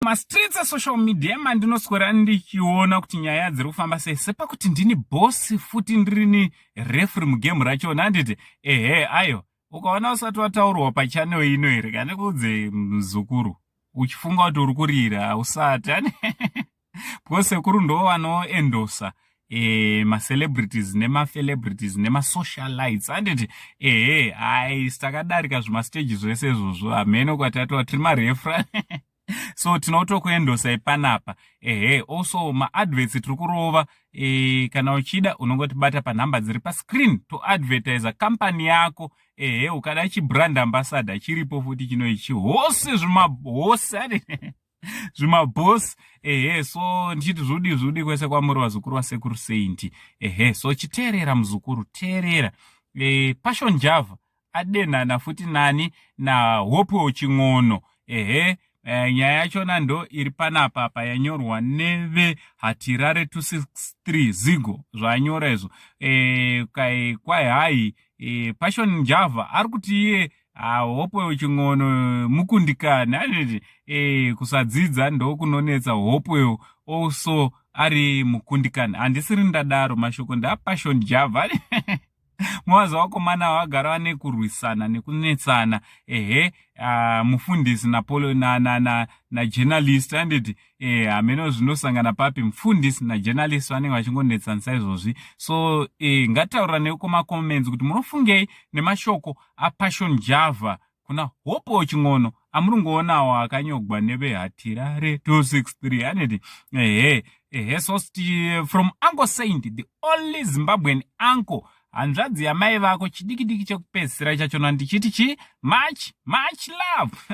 Mastreets esocial media mandinoswera ndichiona kuti nyaya dziri kufamba sei, sepakuti ndini boss futi ndirini referee mugame rachona, handiti? Ehe, ayo ukaona usati wataurwa pachannel ino here, kane kuudze muzukuru, uchifunga kuti uri kurira, hausati, because sekuru ndo vanoendosa macelebrities nemacelebrities nemasocialites, handiti? Ehe, hai, takadarika zvimastage zvese izvozvo, hameno kwatatova tiri mareferee, so tinotokuendosai panapa. Ehe, also maadverts tiri kurova. Kana uchida unongotibata panhamba dziri pascreen, toadvertisa kampani yako. Ehe, ukada chibrand ambassador chiripo futi, chinoichi hosi zvimahosi zvimabhosi. Ehe, so ndichiti zvudi zvudi kwese kwamuri vazukuru vasekuru Saint. Ehe, so chiteerera muzukuru, teerera. Passion Java adenhana futi nani? NaHope Chin'ono. Ehe, nyaya yachona ndo iri panapa pa yanyorwa neveHatirare 263 Zigo, zvanyora izvo. Kwai hai, Passion Java ari kuti iye Hopewell Chin'ono mukundikani, handiti? Kusadzidza ndo kunonetsa. Hopewell also ari mukundikani. Handisiri ndadaro, mashoko ndaPassion Java. Muwazi wakomana vagara vane kurwisana nekunetsana. Ehe, mufundisi najournalist na, na, na handiti? Hameno zvinosangana papi mufundisi najournalist, vanenge vachingonetsanisa izvozvi. So ngataurirane kumacomments kuti munofungei nemashoko aPassion Java kuna Hope Chin'ono amuri ngoonawo akanyogwa neveHatirare 263, handiti? Ehe, ehe, so from Uncle Saint, the only Zimbabwean uncle, hanzvadzi yamai vako, chidiki diki chekupedzisira chachona, ndichiti chi much much love.